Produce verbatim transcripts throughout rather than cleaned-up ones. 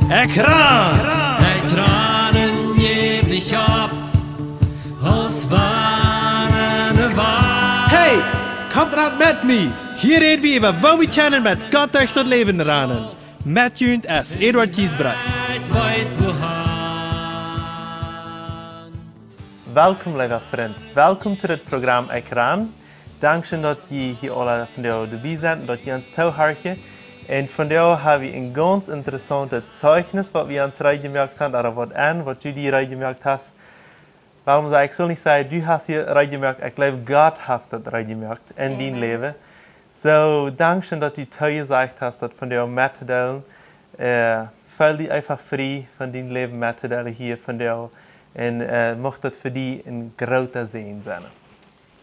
Ekj ran! Ekj ran un jäw nich opp, aus wann ne Wal. Hey, komt ran met mie! Hia räd wie äwa, woo wie kjennen met Gott derch daut Läwen ranen. Met junt es Eduard Giesbrecht. Ekj weet wohan. Welkom, leewa Frint. Welkom to dit Program Ekj ran. Dankscheen, daut jie hia aula vondoag doabie sent un daut jie ons toohorchen. Un vondoag hab wie een gaunz interessauntet Zeichnis, waut wie ons reed jemoakt haben, ooda waut en, waut du die reed jemoakt hast. Wuarom saj ekj, ekj saul nich sajen, du hast die reed jemoakt, ekj jleew, Gott haft daut reed jemoakt en dien Läwen. Soo, dankscheen, daut du toojesajcht hast, daut vondoag mettodeelen. Äh, feel die eefach frie, von dien Läwen mettodeelen hia vondoag. Un, äh, mucht daut fa die een groota Säajen sennen.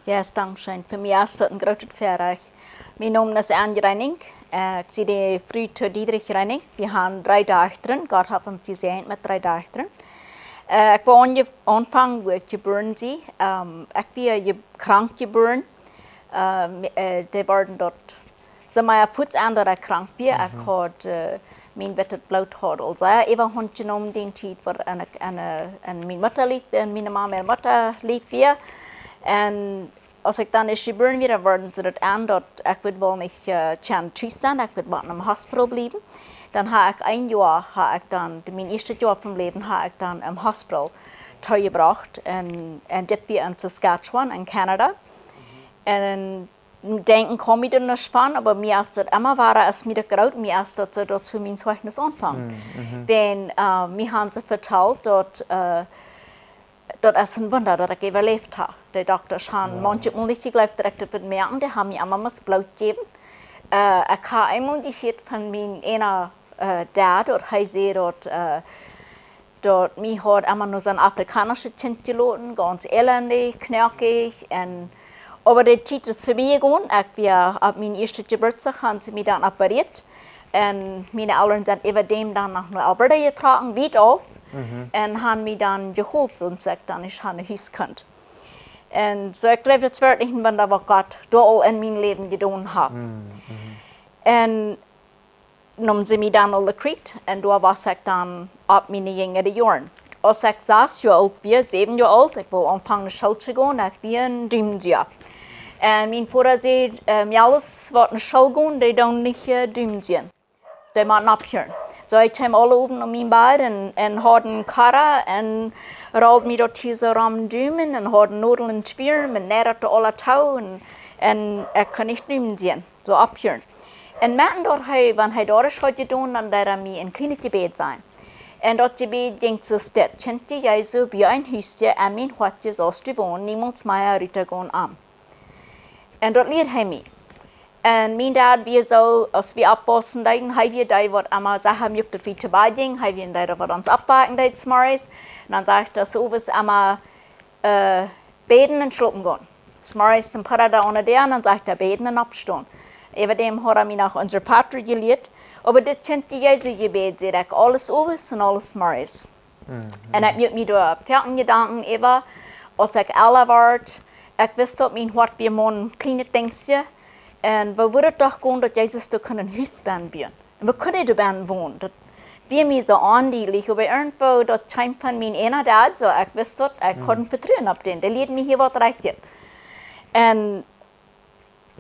Yes, dankscheen. Fa mie es daut een grootet Väarajcht. Mien Nomen es Ann Reining. Äh, ekj sie de Fru to Diedrich Reining. Wie haben dree Dochtasch. Gott haft ons jesäajent met dree Dochtasch. Äh, ekj well aunje-, aunfangen, woo ekj jebuaren sie. Ähm, ekj wia je-, krank jebuaren. Ähm, äh, dee worden daut soo mea fuaz aun, daut ekj krank wia. Ekj haud, äh, mien wittet Bloot haud aul sea äwahaunt jenomen dee Tiet, waut aun, aun, aun miene Mutta lief, aun miene Mame äare Mutta lief wia. Un aus ekj dan ieescht jebuaren wia, dan worden see daut aun, daut ekj wudd woll nich, äh, kjennen tus sennen, ekj wudd mau em Hospital bliewen. Dan hab ekj een Joa, hab ekj dan, mien ieeschtet Joa vom Läwen hab ekj dan em Hospital toojebrocht. Un, un dit wia en Saskatchewan, en Canada. Un denkjen kaun mie doa nuscht von, oba mie es daut emma wada, aus mie daut groot, mie es daut soo, daut soo mien Zeichnis aunfunk. Wan, äh, mie haben see vetalt, daut, äh, daut es een Wunda, daut ekj äwaläft hab. De Dochtasch haben maunchmol nich jejleeft, daut ekj daut wudd moaken, dee haben mie emma mau Bloot jejäft. Äh, ekj hab eemol jehieet von mien eena, äh, Dad, daut hee säd, daut, äh, daut mie haud emma no sien afrikaunsche Kjint jeloten, gaunz elendig, knoakjich, un, oba de Tiet es vebie jegonen. Ekj wia opp mien ieeschtet Jeburtsdach, haben see mie dan operieet. Un miene Elren sent äwa däm dan no Alberta jetrocken, wiet auf, un haben mie dan jeholpen, wiels ekj dan nich no Hus kunn. Un soo, ekj jleew, daut es werkjlich een Wunda, waut Gott doa aul en mien Läwen jedonen haft. Un nomen see mie dan aul de Kriet, un doa wia ekj dan opp miene jinjre Joaren. Aus ekj sas Joa oolt wia, säwen Joa oolt, ekj wull aunfangen no School to gonen, ekj wia een Dumsieja. Un mien Voda säd, äh, Mejales, waut no School gonen, dee doonen nich, äh, Dumsiejen. Dee motten opphieren. Soo, ekj kjeem aule Owent opp mien Bad un, un haud een Kudde un rold mie daut hia soo rom Dumen un haud Nodeln un Spieren un neidad daut aula too un, un ekj kunn nich Dumsiejen. Soo opphieren. Un met daut hee, wan hee daut haud jedonen, dan deed hee mie een kjlienet Jebäd sajen. Un daut Jebäd jinkj soo dit: Kjint Jesu, bie een Hus en mien Hoat saust du wonen, niemols mea rut to gonen. Amen. Un daut lieed hee mie. Un mien Dad wia soo, aus wie oppwaussen deeden, hee wia dee, waut emma sajen mucht, daut wie to Bad jinjen, hee wia dee, waut ons oppwakjen deed, zemorjes. Un dan säd hee, daut es owes emma äh, bäden un schlopen gonen. Zemorjes dan pott hee aun de Däa un dan sajcht hee bäden un oppstonen. Äwa däm haud hee mie noch Unser Vater jelieet. Oba dit Kjint Jesu Jebäd säd ekj aules owes un aules zemorjes. Un ekj muak mie doa foaken Jedanken äwa, aus ekj elra wort, ekj wist daut mien Hoat wia mau een kjlienet Dinjsje. Un woo wudd daut doch gonen, daut Jesus doa kunn een Hus buen buen. Un woo kunn hee doa buen wonen? Daut wia mie soo ondietlich, oba irjentwoo daut kjeem von mien eena Dad, soo ekj wist daut, ekj haud een Vetruen opp dän. Dee lieed mie hia waut rajcht. Un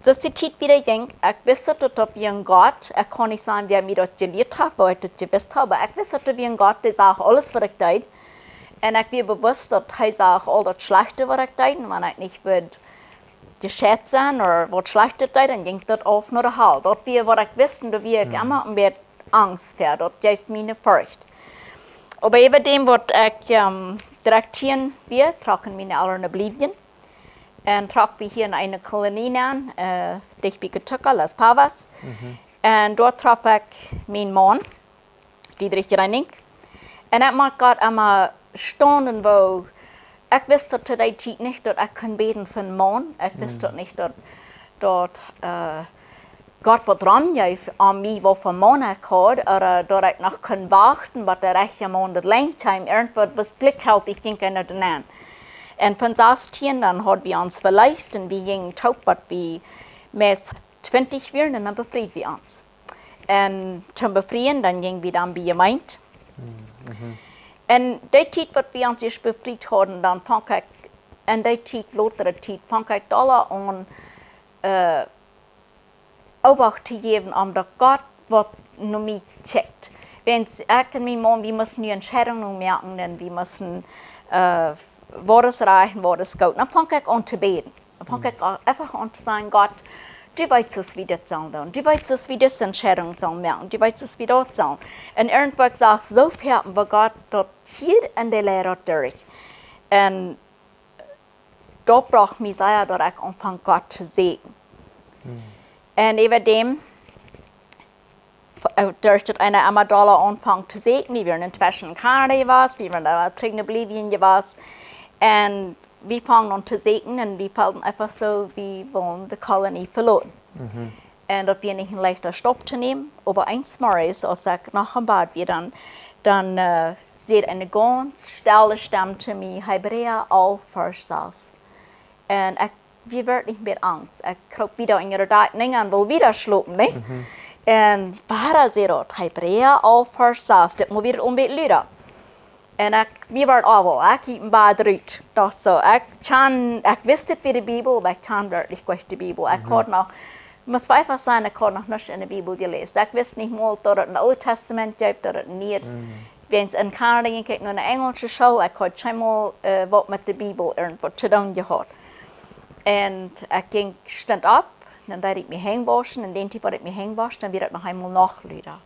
soo aus de Tiet wieda jinkj, ekj wist daut, daut wia een Gott, ekj kaun nich sajen, wäa mie daut jelieet haft, woo ekj daut jewist hab, oba ekj wist, daut wia een Gott, dee sach aules, waut ekj deed. Un ekj wia bewust, daut hee sach aul daut Schlajchte, waut ekj deed, un wan ekj nich wudd jescheit sennen ooda waut Schlajchtet deed, dan jinkj daut auf no de Hal. Daut wia, waut ekj wist, un doa wia ekj emma een bät angst fa. Daut jeef mie eene Forcht. Oba äwa däm, waut ekj, ähm, dartieen wia, trocken miene Elren no Bolivien. Un trock wie hia en eene Kolonie aun, äh, dicht bie Cotuca, Las Pavas. Un doa troff ekj mienen Maun, Diedrich Reining. Un ekj mucht Gott emma staunen, woo ekj wist daut to dee Tiet nich, daut ekj kunn bäden fa een Maun. Ekj wist daut nich, daut, daut, äh, Gott waut rom jeef aun mie, waut fa een Maun ekj haud, ooda daut ekj noch kunn wachten, waut de rajchte Maun daut lenjd kjeem, irjentwaut wia jlikjjeltich, jinkj eena doa nenn. Un von sastieen, dan haud wie ons veleeft un wie jinjen toop, waut wie meist twintich wieren, un dan befried wie ons. Un toom befrieen, dan jinj wie dan bie Jemeent. En dee Tiet, waut wie ons ieescht befriet hauden, dan funk ekj, en dee Tiet, lotere Tiet, funk ekj dolla aun, äh, Obacht to jäwen, om daut Gott waut no mie kjikjt. Wiels ekj un mien Maun, wie musten nu Entscheidungen moaken un wie musten, äh, waut es rajcht un waut es goot. Dan funk ekj aun to bäden. Dan funk ekj eefach aun to sajen: Gott, du weetst, waut wie dit sellen doonen. Du weetst, waut wie dise Entscheidung sellen moaken. Du weetst, waut wie daut sellen. Un irjentwoo ekj sach, soo väl bie Gott, daut hia en de Leida derch. Un daut brocht mie sea, daut ekj aunfunk Gott to sieekjen. Un äwa däm, äh, derch daut eena emma dolla aunfunk to sieekjen, wie wieren entweschen en Kanada jewast, wie wieren dan trigj no Bolivien jewast. Un wie fungen aun to sieekjen un wie feelden eefach soo, wie wullen de Kolonie veloten. Un daut wia nich een leichta Stap to nämen, oba eens Morjes, aus ekj noch em Bad wia, dan, dan, äh, säd eene gaunz stelle Stemm to mie: Hebräa alf, Varsch sas. Un ekj wia werkjlich met Angst. Ekj kroop wieda unja de Dakj nenn un wull wieda schlopen, nä? Un wada säd daut: Hebräa alf, Varsch sas. Dit mol wia daut een bät luda. Un ekj, mie wort aul, ekj jinkj em Bad rut. Docht soo, ekj kjan, ekj wist daut wia de Bibel, oba ekj kjand werkjlich nich de Bibel. Ekj haud noch, mott eefach sajen, ekj haud noch nuscht en de Bibel jeläst. Ekj wist nich mol, daut et een Oolet Tastament jeef, daut et een Nieet. Wiels en Kanada jinkj ekj no eene enjelsche School, ekj haud kjeenmol, äh, waut met de Bibel irjentwaut to doonen jehaut. Un ekj jinkj, stunt opp, dan deed ekj mie Henj wauschen, un dän Tiet, waut ekj mie Henj wausch, dan wia daut noch eemol noch luda.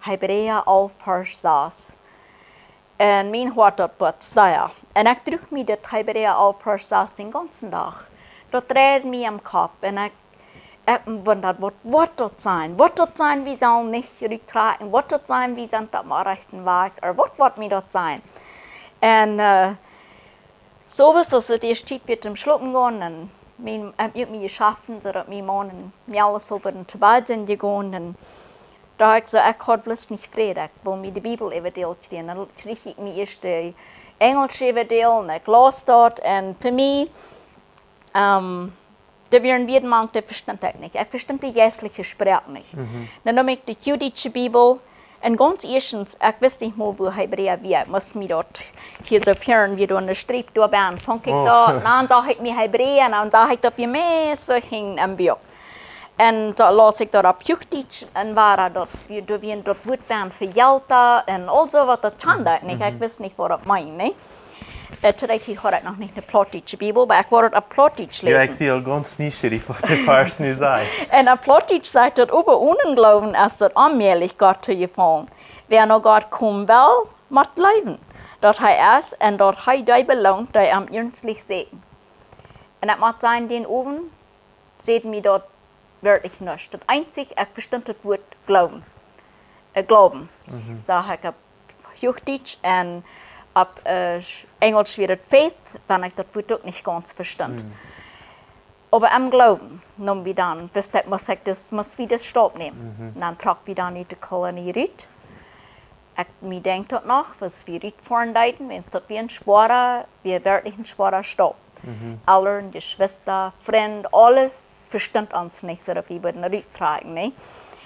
Hebräa alf, Varsch sas. Un mien Hoat, daut wort sea. Un ekj druach mie daut Hebräa alf, Varsch sas dän gaunzen Dach. Daut dreid mie em Kopp. Un ekj, ekj wundad, waut, waut daut sennen? Waut daut sennen, wie sellen nich rut trakjen? Waut daut sennen, wie sent opp dän rajchten Wajch? Ooda waut, waut mie daut sennen? Un, äh, soo wia et, aus et ieescht Tiet wia toom schlopen gonen, un mien, äh, ekj mie jeschaft, soo daut mien Maun un mie aules soo wudden to Bad sennen jegonen. Un doa ekj soo, ekj haud bloos nich Fräd, ekj wull mie de Bibel äwadäl kjrieen. Dan kjrieech ekj mie ieescht de enjelsche äwadäl, un ekj laus daut. Un fa mie, ähm, doa wieren Wieed mank, dee vestunt ekj nich. Ekj vestunt de jeistliche Sproak nich. Dan neem ekj de huachdietsche Bibel. Un gaunz ieeschtens, ekj wist nich mol, wua Hebräa wia. Ekj must mie daut hia soo väaren, wia doa eene Striep doa bie, funk ekj daut. Dan sach ekj mie Hebräa, un dan sach ekj daut wia mea soo hinjen em Buak. Un dan laus ekj daut opp Huachdietsch, un wia daut, wia, doa wia daut Wuat bie fa Jelt un aul soo waut, daut kjand ekj nich. Ekj wist nich, waut daut meend, nä? Äh, to dee Tiet haud ekj noch nich eene plautdietsche Bibel, oba ekj wull et opp Plautdietsch läsen. Jo, ekj sie aul gaunz nieschierich, waut de Varsch nu sajcht. Un opp Plautdietsch sajcht daut: Oba onen Gloowen es et onmäajlich, Gott to jefaulen. Wäa no Gott komen well, mott jleewen, daut hee es, un daut hee dee beloont, dee am iernstlich sieekjen. Un ekj mott sajen, dän Owent säd mie daut werkjlich nuscht. Daut eensje, ekj vestunt daut Wuat Gloowen. Äh, Glauben. Sach ekj opp Huachdietsch un opp, äh, Enjelsch wia daut faith, wan ekj daut Wuat uk nich gaunz vestunt. Oba em Gloowen neem wie dan, wist ekj, must ekj dis, must wie dän Staup nämen. Dan trock wie dan ut de Kolonie rut. Ekj, mie denkjt daut noch, aus wie rutfoaren deeden, wiels daut wia een schwoara, wia werkjlich een schwoara Staup. Elren, Jeschwista, Frind, aules vestunt ons nich, soo daut wie wudden ruttrakjen, nä?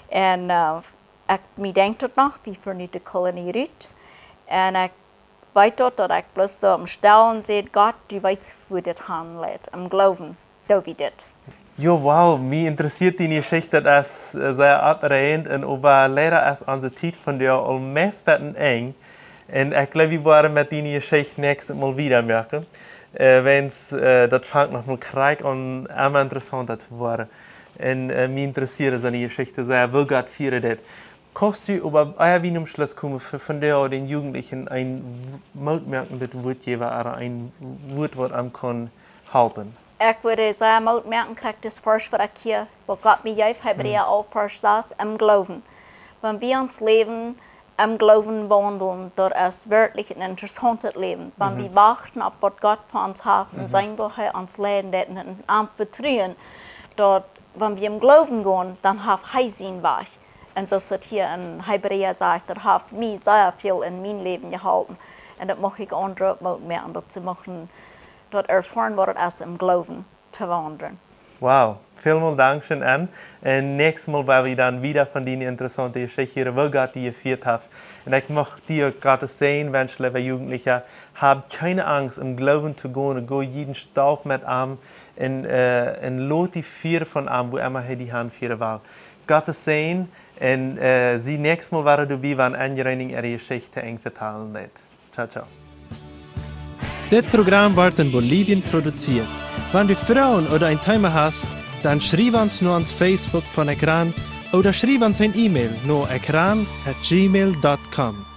Un, äh, ekj, mie denkjt daut noch, wie foaren ut de Kolonie rut. Un ekj weet daut, daut ekj bloos soo em Stellen säd: Gott, du weetst, wua dit han leit. Em Gloowen doo wie dit. Jo, wow, mie interessieet diene Jeschicht, daut es, äh, sea opreajent un oba leida es onse Tiet vondoag aul meist biem Enj. Un ekj jleew, wie woaren met diene Jeschicht näakjstet Mol wieda moaken. Äh, wiels, äh, daut fangt noch mol krakjt aun emma interessaunta to woaren. Un, äh, mie interessieet soone Jeschicht sea, woo Gott fieren deit. Kaust du oba, ea wie nom Schluss komen, fa, fa dän Jugentlichen een w-, mootmoakendet Wuat jäwen, ooda een Wuat, waut am kaun halpen? Ekj wudd sea mootmoaken, krakjt dis Varsch, waut ekj hia, waut Gott mie jeef, Hebräa alf, Varsch sas, em Gloowen. Wan wie ons Läwen em Gloowen waundlen, daut es werkjlich een interessauntet Läwen. Wan wie wachten opp waut Gott fa ons haft un seenen, woo hee ons leiden deit, un am vetruen, daut, wan wie em Gloowen gonen, dan haft hee sienen Wajch. Un soo aus daut hia en Hebräa sajcht, daut haft mie sea väl en mien Läwen jeholpen. Un daut mucht ekj aundre uk mootmoaken, daut see muchten daut erfoaren, waut et es, em Gloowen to waundlen. Wow, välmol Dankscheen, Ann. Un näakjstet Mol woa wie dan wada von diene interessaunte Jeschicht hieren, woo Gott die jefieet haft. Un ekj mucht die uk Gott sienen Sän wenschen, leewa Jugendlicha. Hab kjeene Angst, em Gloowen to gonen, go jieden Staup met am un, äh, un lot die fieren von am, wua emma hee die hanfieren well. Gott sienen Sän un, äh, sie näakjstet Mol wada doabie, wan Ann Gröning äare Jeschicht to Enj vetalen deit. Ciao, ciao. Dit Program woat en Bolivien produziert. Wan du Froagen ooda een Thema hast, dan schriew ons no ons Facebook von Ekran ooda schriew ons een E-Mail no ekran at gmail dot com.